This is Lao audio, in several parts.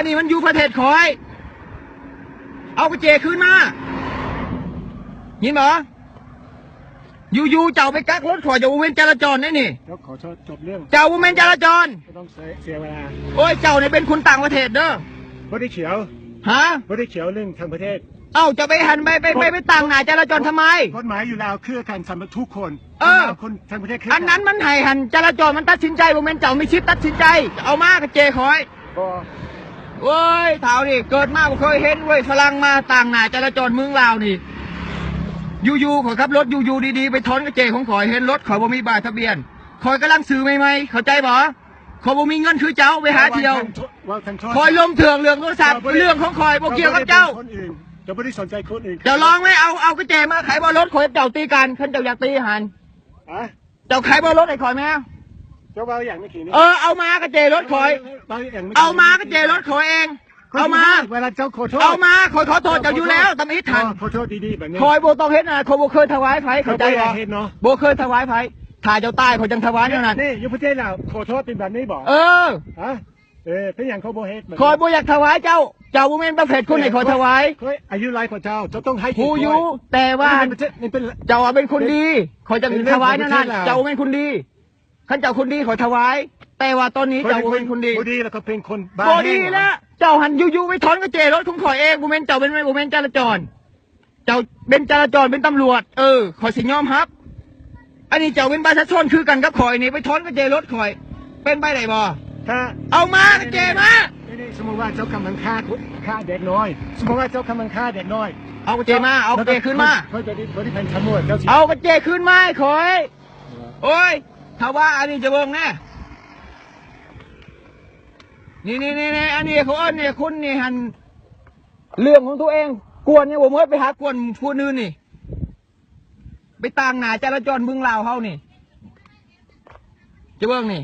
ອັນນີ້ມັນຢູ່ປະເທດຂ້ອຍ ເອົາກະເຈຄືນມາ ຍິນບໍ່? ຢູ່ໆ ເຈົ້າໄປກັກລົດຂ້ອຍ ເຈົ້າບໍ່ແມ່ນຈະລາຈອນເດ້ນີ້ ເຈົ້າ ຂໍໂທດ ຈົບເລື່ອງ ເຈົ້າບໍ່ແມ່ນຈະລາຈອນ ບໍ່ຕ້ອງເສຍ ເສຍເວລາ ໂອ້ຍ ເຈົ້ານີ້ເປັນຄົນຕ່າງປະເທດເດີ ບໍ່ໄດ້ຂຽວ ຮະ ບໍ່ໄດ້ຂຽວເລື່ອງທາງປະເທດ ເອົ້າ ເຈົ້າໄປຫັ້ນ ໄປ ໄປ ໄປ ໄປຕາງໜ້າຈະລາຈອນທຳໄມ? ກົດໝາຍຢູ່ລາວຄືກັນສຳລັບທຸກຄົນ ເອີ ຄົນລາວ ຄົນທັງປະເທດຄືກັນ ອັນນັ້ນມັນໃຫ້ຫັ້ນຈະລາຈອນມັນຕັດສິນໃຈ ບໍ່ແມ່ນເຈົ້າມີສິດຕັດສິນໃຈ ເອົາມາກະເຈຂ້ອຍ ບໍ່ ໂອ້ຍ ທ້າວນີ້ເກີດມາບໍ່ເຄີຍເຫັນເວີຍ ຝຣັ່ງມາຕາງໜ້າຈະລາຈອນເມືອງລາວນີ້ ຢູ່ໆ ຂ້ອຍຂັບລົດຢູ່ໆ ດີໆ ໄປຖອນກະເຈຂອງຂ້ອຍ ເຫັນລົດຂ້ອຍບໍ່ມີປ້າຍທະບຽນ ຂ້ອຍກຳລັງຊື້ໃໝ່ໆ ເຂົ້າໃຈບໍ່? ຂ້ອຍບໍ່ມີເງິນຄືເຈົ້າໄປຫາທ່ຽວ ເວົ້າທາງໂທ ເວົ້າທາງໂທ ຂ້ອຍລົງເທື່ອງເລື່ອງໂທລະສັບ ເຈົ້າບໍ່ໄດ້ ເລື່ອງຂອງຂ້ອຍ ບໍ່ກ່ຽວກັບເຈົ້າ ເຈົ້າບໍ່ໄດ້ເປັນຄົນອື່ນ ເຈົ້າບໍ່ໄດ້ສົນໃຈຄົນອື່ນ ເຈົ້າລອງໄວ້ເອົາ ເອົາກະເຈມາ ໃຜວ່າລົດຂ້ອຍເຈົ້າຕີກັນ ຄັນເຈົ້າຢາກຕີຫັ້ນ ຮະ? ເຈົ້າໃຜວ່າລົດໃຫ້ຂ້ອຍແມ່ ເຈົ້າເວົ້າຫຍັງເມື່ອກີ້ນີ້ ເອີ ເອົາມາກະເຈລົດຂ້ອຍ ເວົ້າຫຍັງເມື່ອກີ້ ເອົາມາກະເຈລົດຂ້ອຍເອງ ເອົາມາ ເວລາເຈົ້າຂໍໂທດ ເອົາມາ ຂ້ອຍຂໍໂທດເຈົ້າຢູ່ແລ້ວ ທຳອິດຫັ້ນ ຂໍໂທດດີໆ ແບບນີ້ ຂ້ອຍບໍ່ຕ້ອງເຮັດນະ ຂ້ອຍບໍ່ເຄີຍຖວາຍໃຜ ເຂົ້າໃຈບໍ່? ເຈົ້າບໍ່ຢາກເຮັດເນາະ ບໍ່ເຄີຍຖວາຍໃຜ ຖ້າເຈົ້າຕາຍຂ້ອຍຈັ່ງຖວາຍແນວນັ້ນ ນີ້ຢູ່ປະເທດລາວ ຂໍໂທດເປັນແບບນີ້ບໍ? ເອີ ຮະ? ເອີ ເປັນຫຍັງຂ້ອຍບໍ່ເຮັດແບບນີ້? ຂ້ອຍບໍ່ຢາກຖວາຍເຈົ້າ ເຈົ້າບໍ່ແມ່ນປະເພດຄົນໃຫ້ຂ້ອຍຖວາຍ ຂ້ອຍອາຍຸຫຼາຍກວ່າເຈົ້າ ເຈົ້າຕ້ອງໃຫ້ກຽດ ຮູ້ຢູ່ ແຕ່ວ່າ ເຈົ້າເປັນ ເຈົ້າເປັນຄົນດີ ຂ້ອຍຈັ່ງຖວາຍແນວນັ້ນ ເຈົ້າບໍ່ແມ່ນຄົນດີ ຄັນເຈົ້າຄົນດີຂ້ອຍຖວາຍ ແຕ່ວ່າຕອນນີ້ເຈົ້າບໍ່ແມ່ນຄົນດີ ບໍ່ດີແລ້ວກໍເປັນຄົນບ້າ ບໍ່ດີແລ້ວ ເຈົ້າຫັ້ນຢູ່ໆໄປຖອນກະເຈລົດຂອງຂ້ອຍເອງ ບໍ່ແມ່ນເຈົ້າເປັນ ບໍ່ແມ່ນຈະລາຈອນ ເຈົ້າເປັນຈະລາຈອນ ເປັນຕຳຫຼວດ ເອີ ຂ້ອຍຊິຍອມຮັບ ອັນນີ້ເຈົ້າເປັນປະຊາຊົນຄືກັນກັບຂ້ອຍນີ້ ໄປຖອນກະເຈລົດຂ້ອຍ ເປັນໄປໄດ້ບໍ່? ຖ້າ ເອົາມາກະເຈມາ ນີ້ໆ ສົມມຸດວ່າເຈົ້າກຳລັງຂ້າ ຂ້າເດັກນ້ອຍ ສົມມຸດວ່າເຈົ້າກຳລັງຂ້າເດັກນ້ອຍ ເອົາກະເຈມາ ເອົາກະເຈຄືນມາ ເອົາກະເຈຄືນມາໃຫ້ຂ້ອຍ ໂອ້ຍ ຖ້າວ່າອັນນີ້ຈະເບິ່ງແນ່ ນີ້ໆໆໆ ອັນນີ້ເຂົາເອີ້ນນີ້ ຄຸນນີ້ຫັ້ນ ເລື່ອງຂອງຕົວເອງ ກວນຍັງບໍ່ໝົດ ໄປຫາກວນຜູ້ອື່ນນີ້ ໄປຕາງໜ້າຈະລາຈອນເມືອງລາວເຮົານີ້ ຈະເບິ່ງນີ້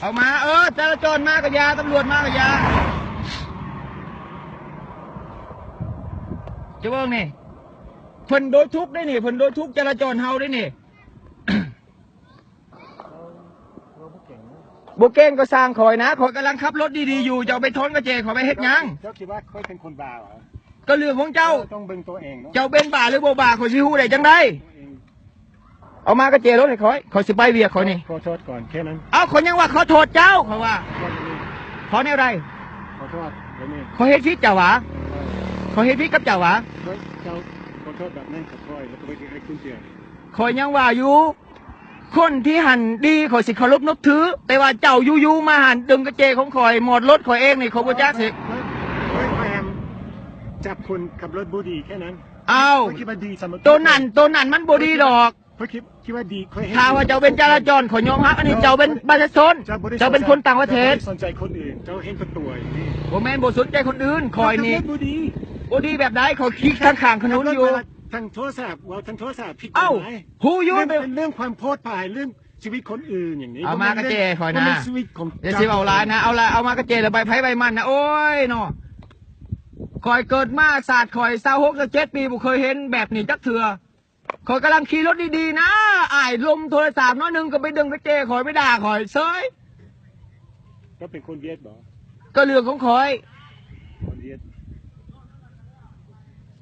ເອົາມາ ເອີ ຈະລາຈອນມາກະຢ່າ ຕຳຫຼວດມາກະຢ່າ ຈະເບິ່ງນີ້ ເພິ່ນໂດຍທຸກເດ້ນີ້ ເພິ່ນໂດຍທຸກຈະລາຈອນເຮົາເດ້ນີ້ ບໍ່ເກັ່ງກໍຊ່າງຂ້ອຍນະ ຂ້ອຍກຳລັງຂັບລົດດີໆຢູ່ ເຈົ້າໄປຖອນກະແຈຂ້ອຍໄປເຮັດຫຍັງ? ເຈົ້າຄິດວ່າຂ້ອຍເປັນຄົນບ້າຫວາ? ກໍເລື່ອງຂອງເຈົ້າ ເຈົ້າຕ້ອງເບິ່ງຕົວເອງເນາະ ເຈົ້າເປັນບ້າຫຼືບໍ່ບ້າ ຂ້ອຍຊິຮູ້ໄດ້ຈັ່ງໃດ? ເອົາມາກະແຈລົດໃຫ້ຂ້ອຍ ຂ້ອຍຊິໄປວຽກຂ້ອຍນີ້ ຂໍໂທດກ່ອນແຄ່ນັ້ນ ເອົ້າ ຂ້ອຍຍັງວ່າຂໍໂທດເຈົ້າ ຂ້ອຍວ່າ ຂໍແນວໃດ? ຂໍໂທດແບບນີ້ ຂ້ອຍເຮັດຜິດເຈົ້າຫວາ? ເອີ ຂ້ອຍເຮັດຜິດກັບເຈົ້າຫວາ? ເຈົ້າຂໍໂທດແບບນັ້ນກັບຂ້ອຍ ແລ້ວກໍໄປໃຫ້ຄຸນເທື່ອ ຂ້ອຍຍັງວ່າຢູ່ ຄົນທີ່ຫັ້ນດີ ຂ້ອຍຊິເຄົາລົບນັບຖື ແຕ່ວ່າເຈົ້າຢູ່ໆມາຫັ້ນດຶງກະແຈຂອງຂ້ອຍ ມອດລົດຂ້ອຍເອງນີ້ ຂ້ອຍບໍ່ຈັກຊິ ຂ້ອຍ ຂ້ອຍ ຂ້ອຍ ຂ້ອຍ ຈັບຄົນຂັບລົດບໍ່ດີແຄ່ນັ້ນ ອ້າວ ຂ້ອຍຄິດວ່າດີສຳລັບ ໂຕນັ້ນ ໂຕນັ້ນມັນບໍ່ດີດອກ ຂ້ອຍຄິດ ຄິດວ່າດີ ຂ້ອຍເຫັນ ຖ້າວ່າເຈົ້າເປັນຈະລາຈອນ ຂ້ອຍຍອມຮັບ ອັນນີ້ເຈົ້າເປັນປະຊາຊົນ ເຈົ້າບໍ່ໄດ້ ເຈົ້າເປັນຄົນຕ່າງປະເທດ ເຈົ້າບໍ່ໄດ້ສົນໃຈຄົນອື່ນ ເຈົ້າເຫັນແຕ່ຕົວເອງນີ້ ບໍ່ແມ່ນບໍ່ສົນໃຈຄົນອື່ນ ຂ້ອຍນີ້ ຂັບລົດບໍ່ດີ ບໍ່ດີແບບໃດ? ຂ້ອຍຂີ່ທາງຂ້າງຖະໜົນຢູ່ ທາງໂທລະສັບ ເວົ້າທາງໂທລະສັບຜິດກົດໝາຍ ເອົ້າ ຮູ້ຢູ່ ເລື່ອງ ເປັນເລື່ອງຄວາມໂພດພາຍ ເລື່ອງຊີວິດຄົນອື່ນຫຍັງນີ້ ເອົາມາກະແຈຂ້ອຍນະ ບໍ່ແມ່ນຊີວິດຂອງ ຢ່າຊິເວົ້າຫຼາຍນະ ເອົາລະ ເອົາມາກະແຈລະໃບໃຜໃບມັນນະ ໂອ້ຍເນາະ ຂ້ອຍເກີດມາຊາດຂ້ອຍຊາວຫົກຊາວເຈັດປີ ບໍ່ເຄີຍເຫັນແບບນີ້ຈັກເທື່ອ ຂ້ອຍກຳລັງຂີ່ລົດດີໆນະ ອ້າຍລົມໂທລະສັບໜ້ອຍໜຶ່ງ ກໍໄປດຶງກະແຈຂ້ອຍ ໄປດ່າຂ້ອຍເສີຍ ເຈົ້າເປັນຄົນຫວຽດບໍ່? ກໍເລື່ອງຂອງຂ້ອຍ ຄົນຫວຽດ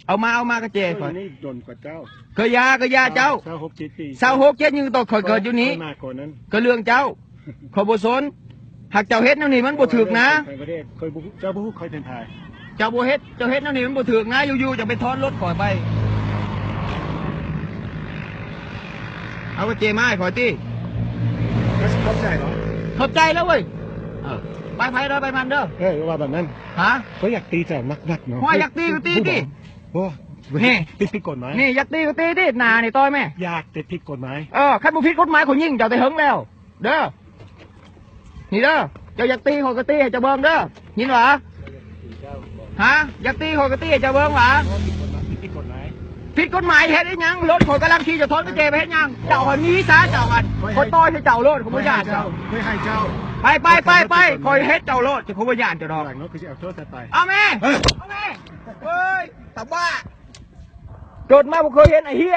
ເອົາມາ ເອົາມາກະແຈຂ້ອຍ ເຈົ້າຢູ່ນີ້ດົນກວ່າເຈົ້າ ກໍຢ່າ ກໍຢ່າເຈົ້າ ຊາວຫົກ ຊາວເຈັດປີ ຊາວຫົກ ເຈັດ ຍັງຕອນຂ້ອຍເກີດຢູ່ນີ້ ຂ້ອຍມາກ່ອນນັ້ນ ກໍເລື່ອງເຈົ້າ ຂ້ອຍບໍ່ສົນ ຫາກເຈົ້າເຮັດແນວນີ້ມັນບໍ່ຖືກນະ ຂ້ອຍບໍ່ ເຈົ້າບໍ່ຮູ້ຂ້ອຍເປັນໃຜ ເຈົ້າບໍ່ເຮັດ ເຈົ້າເຮັດແນວນີ້ມັນບໍ່ຖືກນະ ຢູ່ໆຈະໄປຖອນລົດຂ້ອຍໄປ ເອົາກະເຈມາໃຫ້ຂ້ອຍຕິ ຂອບໃຈເນາະ ຂອບໃຈແລ້ວເວີຍ ເອີ ໄປໃຜເດີ ໄປມັນເດີ ເອີ ວ່າແບບນັ້ນ ຮະ ຂ້ອຍຢາກຕີເຈົ້າໜັກໆເນາະ ຂ້ອຍຢາກຕີກໍຕີຕິ ບໍ່ ນີ້ ຕິດຜິດກົດໝາຍ ນີ້ຢາກຕີກໍຕີຕິ ໜ້ານີ້ຕ່ອຍແມ່ ຢາກແຕ່ຜິດກົດໝາຍ ເອີ ຄັນບໍ່ຜິດກົດໝາຍຂ້ອຍຍິງເຈົ້າແຕ່ເຫິງແລ້ວ ເດີ ນີ້ເດີ ເຈົ້າຢາກຕີຂ້ອຍກໍຕີໃຫ້ເຈົ້າເບິ່ງເດີ ຍິນຫວາ? ຮະ? ຢາກຕີຂ້ອຍກໍຕີໃຫ້ເຈົ້າເບິ່ງຫວາ? ຜິດກົດໝາຍ ຜິດກົດໝາຍ ຜິດກົດໝາຍເຮັດອີ່ຫຍັງ? ລົດຂ້ອຍກຳລັງຂີ່ ເຈົ້າຖອນກະແຈໄປເຮັດຫຍັງ? ເຈົ້າຫັ້ນໜີຊະ ເຈົ້າຫັ້ນ ຂ້ອຍຕໍ່ໃຫ້ເຈົ້າໂລດ ຂ້ອຍບໍ່ຢ້ານເຈົ້າ ຂ້ອຍໃຫ້ເຈົ້າ ໄປ ໄປ ໄປ ຂ້ອຍເຮັດເຈົ້າໂລດ ຂ້ອຍບໍ່ຢ້ານເຈົ້າດອກ ເອົາແມ່ ເອີ ເອີຍ ຕາບ້າ ເກີດມາບໍ່ເຄີຍເຫັນໄອ້ເຫ້ຍ